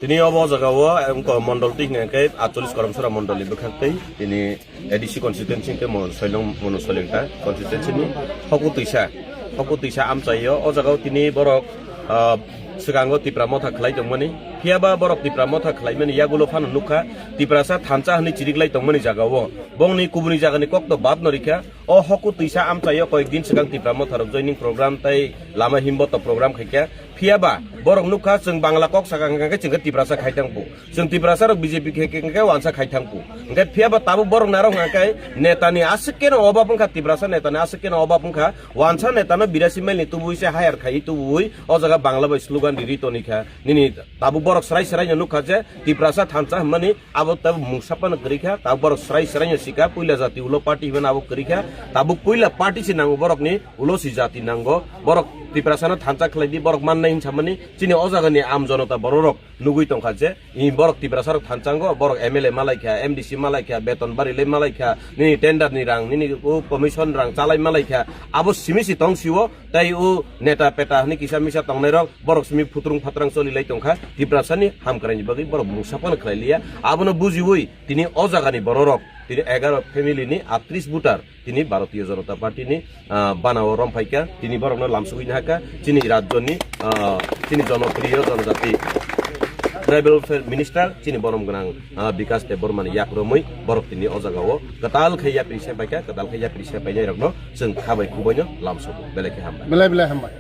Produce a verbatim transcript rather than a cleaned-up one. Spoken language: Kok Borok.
Tini obo o jaga o, em, ko-, mondol twi hwnka khe atchollish Karamsora mondol ni bwkhak twi tini A D C constituency hwnkhe mo-, soilong, mono soilong ta constituency ni hoku twisa, hoku twisa amchai o, o jaga o tini borok, ah, swkango Tipra motha khlai tongmani, phiya ba borok Tipra motha khlaimani yagulo phano nukha, Tiprasa thansa hwnwi chiriklai tongmani jaga o, bongni kubuni jaga ni kok to bad no rikha. O hoku twisa amchai o koyek din swkang Tipra motha rok joining program tei lama himboto program khaikha. Phiya ba borok nukha chwng Bangla kok saka hwnkha khe chwng khe Tiprasa khai thang phu. Chwng Tiprasa rok B J P khe, khe, khe wansa khai thang phu. Hwnkhe phiya ba tabuk borok narok hwnkha khe neta ni aswk khe no obab wngkha, Tiprasa neta ni aswk khe no obab wngkha. Wansa neta no birasi mile ni tubuwi se hire khai tubuwi o jaga Bangla bai slogan riri toni kha. Nini tabuk borok srai srai no nukha je Tiprasa thansa hwnmani abo tabuk mungsa phano kwrwi kha. Tabuk borok srai srai no sikha, puila jati ulo party hwnmani abo kwrwi kha. Tabuk puila party se nango borok ni. Ulo si jati nango, borok Tiprasano thansa khlai di, borok mannai hinsa mani, chini o jaga ni am jonota borok rok nugui tongkha je, i borok Tiprasa rok thansa ngo, borok M L A malai kha, M D C malai kha, beton bari le malai kha, nini tender ni rang, nini o commission rang chalai malai kha, abo simi si tong siwo, tei o neta peta hwnwi kisa misa tongnai rok, borok simi phutrung phatrang choli lai tongkha, Tiprasa ni hamkrai ni bagwi borok mungsa phano khlai liya, abono bujiwi tini o jaga ni borok rok, tini egaroh family ni atris voter, tini Bharatiya Janata Party ni, ah, bana o romphai kha, tini borok no lamsogwi nahakha, chini rajyo ni, ah, chini jonopriyo jonojati tribal welfare minister, chini borom gwnang, ah, Bikash Debbarma ni yak romwi borok tini o jaga o kwtal khe yapri se paikha, kwtal khe yapri se painai rok no chwng kha bai khubui no lamsogo, belai khe hambai. Belai belai hambai.